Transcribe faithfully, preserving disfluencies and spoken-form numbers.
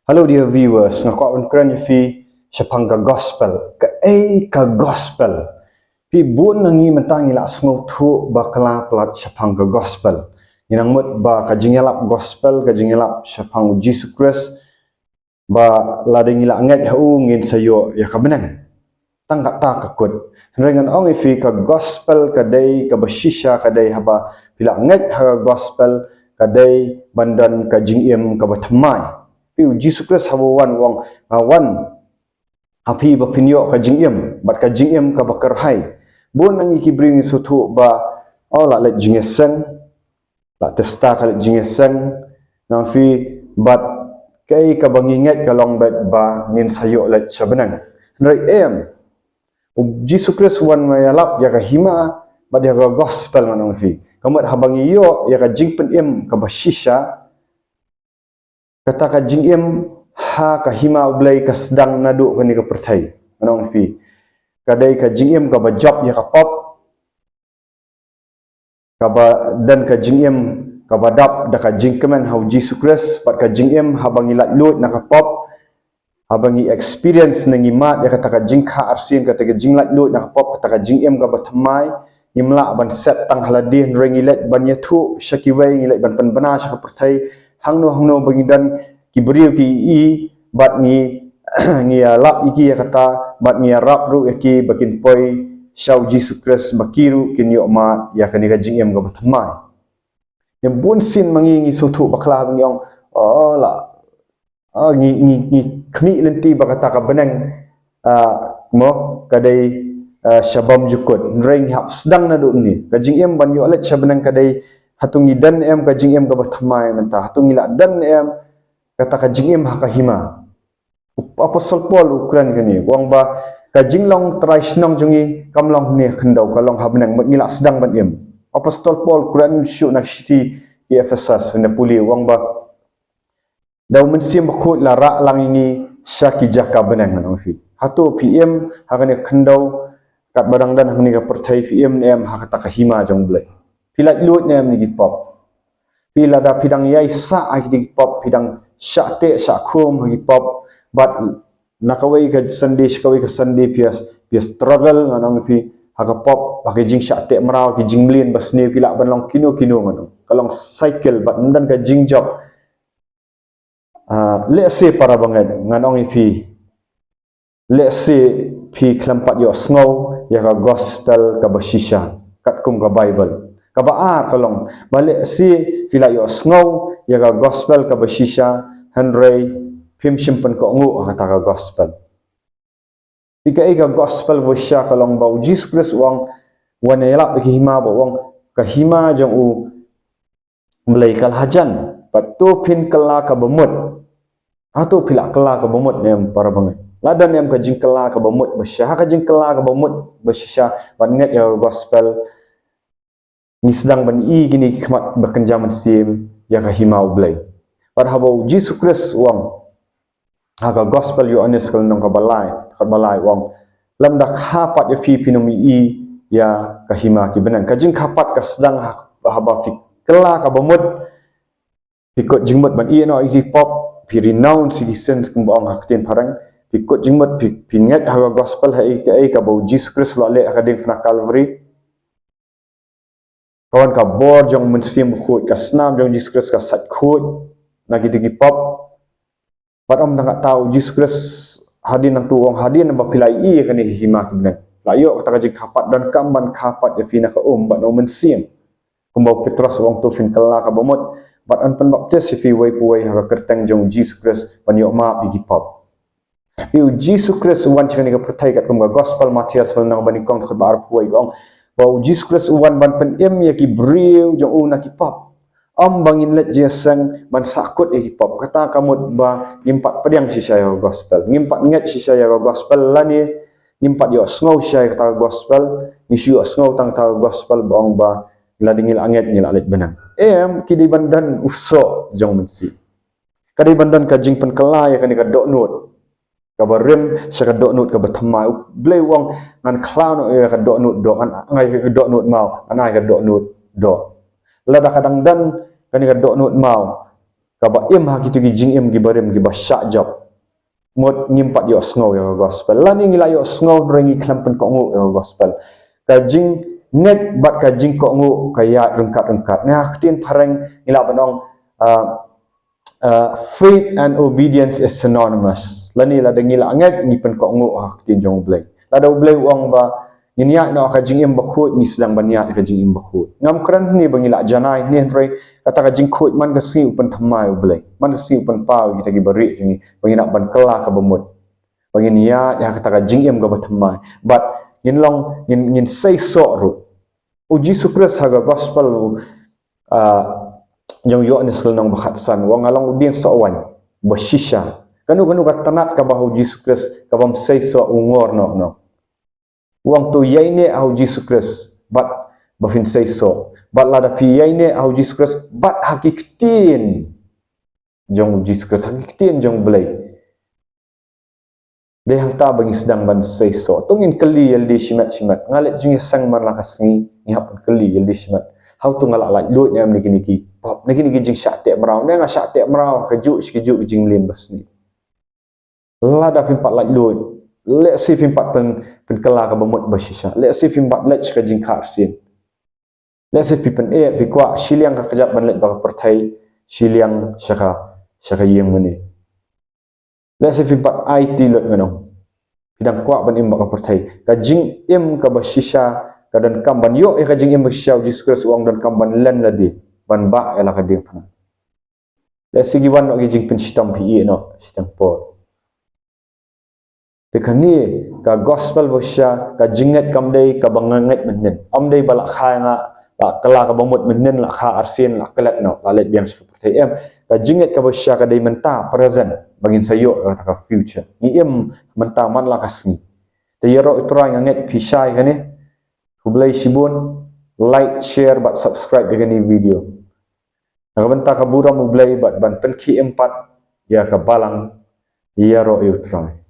Hello dear viewers, nga kwah ban kren ïa phi shaphang ka gospel. Kaei ka gospel? Phi, bun na ngi mynta ngi la sngewthuh bakla palat shaphang ka gospel. Ngi nang mut ba ka jingïalap gospel, ka jingïalap shaphang u Jisu Khrist, ba lada ngi la ngeit ha u ngin sa ïoh ïa ka bneng. Tang kata ka kut. Hynrei ngan ong ïa phi, ka gospel ka dei kaba shisha, ka dei haba phi la ngeit ha ka gospel, ka dei ban don ka jingim kaba thymmai. Phi, u Jisu Khrist haba wan u ong, nga wan ha phi ba phin ïoh ka jingim, bad ka jingim kaba kyrhai. Bun na ngi ki briew ngi sngewthuh ba, oh, la leit jingïaseng, la testa ka leit jingïaseng, ngan ong ïa phi, bad kaei kaba ngi ngeit ka long beit ba ngin sa ïoh leit sha bneng. Hynrei em, u Jisu Khrist u wan ban ïalap ïa ka hima bad ïa ka gospel, ngan ong ïa phi. Ka mut haba ngi ïoh ïa ka jingpynim kaba shisha, kata ka jingim ha ka hima u Blei ka sdang naduh kane ka pyrthei, ngan ong ïa phi. Ka dei ka jingim kaba jop ïa ka pop, kaba don ka jingim kaba dap da ka jingkmen ha u Jisu Khrist, bad ka jingim haba ngi laitluid na ka pop, haba ngi experience ne ngi mad ïa kata ka jingkha arsien, kata ka jinglaitluid na ka pop, kata ka jingim kaba thymmai. Ngim lah ban set tang ha lade, hynrei ngi leit ban ïathuh sha kiwei, ngi leit ban pynbna sha ka pyrthei. Hangno hangno ba ngi don, ki briew ki ïohi, bad ngi, ngi ïalap ïa ki ïa kata, bad ngi ïarap ruh ïa ki ba kin poi sha u Jisu Khrist, ba ki ruh kin ïoh mad ïa kane ka jingim kaba thymmai. Ïa, bunsien ma ngi ngi sngewthuh bakla ba ngi ong, oh, la, ah, ngi, ngi, ngi khmih lynti ba kata ka bneng, ah, mo, ka dei, ah, sha bymjukut. Hynrei ngi hap sdang naduh mynne. Ka jingim ban ïoh leit sha bneng ka dei, hato ngi don em ka jingim kaba thymmai mynta? Hato ngi la don em kata ka jingim ha ka hima? U Apostol Paul u kren kane, u ong ba ka jinglong trai shnong jong ngi kam long hangne ha khyndew, ka long ha bneng, mut ngi la sdang ban im. Apostol Paul u kren shuh na ka shithi ki Ephesus, u na pule, u ong ba da u Mynsiem Bakhuid la rah lang ïa ngi sha ki jaka bneng, ngan ong ïa phi. Hato phi im ha kane ka khyndew, katba dang don ha kane ka pyrthei, phi im ne em ha kata ka hima jong u Blei? Phi laitluid ne em na ki pop? Phi, lada phi dang ïaisah ha kine ki pop, phi dang shah teh shah khum ha ki pop, bad na kawei ka Sunday sha kawei ka Sunday phi ïa, phi ïa struggle, ngan ong ïa phi, ha ka pop, ha ki jingshah teh mraw, ki jingmlien basniew, ki lah ban long kino kino, ngan ong. Ka long cycle, bad ym don ka jingjop. Ah, lehse para bangeit, ngan ong ïa phi, lehse phi khlem pat ïohsngew ïa ka gospel kaba shisha katkum ka Baibl. Kaba ar ka long ba lehse phi la ïohsngew ïa ka gospel kaba shisha, hynrei phim shym pynkohnguh ha kata ka gospel. Phi, kaei ka gospel ba shisha? Ka long ba u Jisu Khrist u ong, u wan ïalap ïa ka hima, ba u ong ka hima jong u Blei ka la hajan, bad to phin kylla kaba mut. Hato phi la kylla kaba mut ne em para bangeit? La don ne em ka jingkylla kaba mut ba shisha? Ha ka jingkylla kaba mut ba shisha ban ngeit ïa ka gospel, ngi sdang ban ïohi kine ki khmat ba kynja mynsiem ïa ka hima u Blei. Bad haba u Jisu Khrist u ong ha ka gospel Ïoannis ka lynnong kaba lai, kaba lai, u ong, lymda kha pat ïa phi, phin ym ïohi ïa ka hima ki bneng. Ka jingkha pat ka sdang ha, haba phi kylla kaba mut, phi kut jingmut ban ïeh noh ïa ki pop, phi renounce ïa ki sins kumba ong ha ka ktien phareng, phi kut jingmut, phi, phi ngeit ha ka gospel, ha ïa kaei kaba u Jisu Khrist u la leh ha ka diengphna Kalbari. Ka wan ka bor jong u Mynsiem Bakhuid, ka snam jong u Jisu Khrist ka sait khuid na kito ki pop. Bad ym tang kata, u Jisu Khrist hadien nangta u ong, hadien ba phi la ïohi ïa kane ka hima ki bneng, la ïoh kata ka jingkha pat, donkam ban kha pat ïa phi na ka um bad na u Mynsiem. Kumba u Petros u ong, to phin kylla kaba mut bad yn pynbaptis ïa phi uwei pa uwei ha ka kyrteng jong u Jisu Khrist ban ïoh map ïa ki pop. Phi, u Jisu Khrist u wan sha kane ka pyrthei katkum ka gospel Mathaios ka lynnong ba nyngkong, dkhot ba arphew wei, ka ong ba u Jisu Khrist u wan ban pynim ïa ki briew jong u na ki pop. Ym ba ngin leit jingïaseng ban sahkut ïa ki pop. Kata ka mut ba ngim pat pdiang shisha ïa ka gospel, ngim pat ngeit shisha ïa ka gospel, lane ngim pat ïohsngew shisha ïa kata ka gospel. Ngi shu ïohsngew tang kata ka gospel ba ong ba lada ngi la ngeit ngi la leit bneng. Em, ki dei ban don u soh jong u Mynsiem. Ka dei ban don ka jingpynkylla ïa kane ka dohnud kaba rim sha ka dohnud kaba thymmai. U Blei u ong, ngan khlaw noh ïa ka dohnud doh, ngan ai ka dohnud maw, ngan ai ka dohnud doh. Lada ka dang don kane ka dohnud maw, kaba im ha kito ki jingim kiba rim kiba shah jop. Mut ngim pat ïohsngew ïa ka gospel. Lane ngi la ïohsngew hynrei ngi khlem pynkohnguh ïa ka gospel. Ka jingngeit bad ka jingkohnguh ka ïaid ryngkat-ryngkat. Nga ha ka ktien phareng ngi lah ban ong, ah, ah, faith and obedience is synonymous. Lane lada ngi la ngeit ngi pynkohnguh ha ka ktien jong U Blei. Lada U Blei u ong ba ngin ïaid noh ka jingim bakhuid, ngi sdang ban ïaid ka jingim bakhuid. Ngam kren hangne ba ngi la janai hangne hynrei kata ka jingkhuid man ka sngi u pynthymmai U Blei. Man ka sngi u pynpaw ïa kita kiba rieh jong ngi ba ngin hap ban kylla kaba mut. Ba ngin ïaid ha kata ka jingim kaba thymmai. Bad ngin long, ngin, ngin seisoh ruh. U Jisu Khrist ha ka gospel, ah, jong u Ïoannis lynnong ba khatsan, u ong nga long u dieng soh waiñ ba shisha. Kano kano ka tnat kaba ha u Jisu Khrist kaba ym seisoh, u ngor noh noh. U ong to ïaineh ha u Jisu Khrist bad ba phin seisoh. Bad lada phi ïaineh ha u Jisu Khrist bad ha ki ktien jong u Jisu Khrist, ha ki ktien jong U Blei. Dei hangta ba ngi sdang ban seisoh. To ngin kylli ïalade shimet shimet. Nga leit jingïaseng man la ka sngi, ngi hap ban kylli ïalade shimet. Hato nga la laitluid ne em na kine ki pop, na kine ki jingshah teh mraw, ne nga shah teh mraw kajuh shi kajuh ki jingmlien basniew. Lada phim pat laitluid, lehse phim pat pyn, pynkylla kaba mut ba shisha. Lehse phim pat leit sha ka jingkha arsien. Lehse phi pyneh, phi kwah shiliang ka kjat ban leit bad ka pyrthei, shiliang sha ka, sha ka ïing mane. Lehse phim pat aiti lut, ngan ong. Phi dang kwah ban im bad ka pyrthei. Ka jingim kaba shisha ka donkam ban ïoh ïa ka jingim ba shisha, u Jisu Khrist u ong donkam ban len lade, ban bah ïa la ka diengphna. Lehse ki wan noh ki jingpynshitom, phi ïeh noh shiteng por. Te kane ka gospel ba shisha, ka jingngeit kam dei kaba nga ngeit mynhynnin. Ym dei ba la kha ïa nga, la kylla kaba mut mynhynnin, la kha arsien la klet noh, la leit biang sha ka pyrthei, em. Ka jingngeit kaba shisha ka dei mynta, present, ba ngin sa ïoh kata ka future. Ngi im mynta man la ka sngi. Te ïaroh ïa U Trai, nga ngeit phi shai kane. Khublei shibun. Like, share bad subscribe ïa kane video. Na ka bynta ka burom U Blei bad ban pynkhie im pat ïa ka balang, ïaroh ïa U Trai.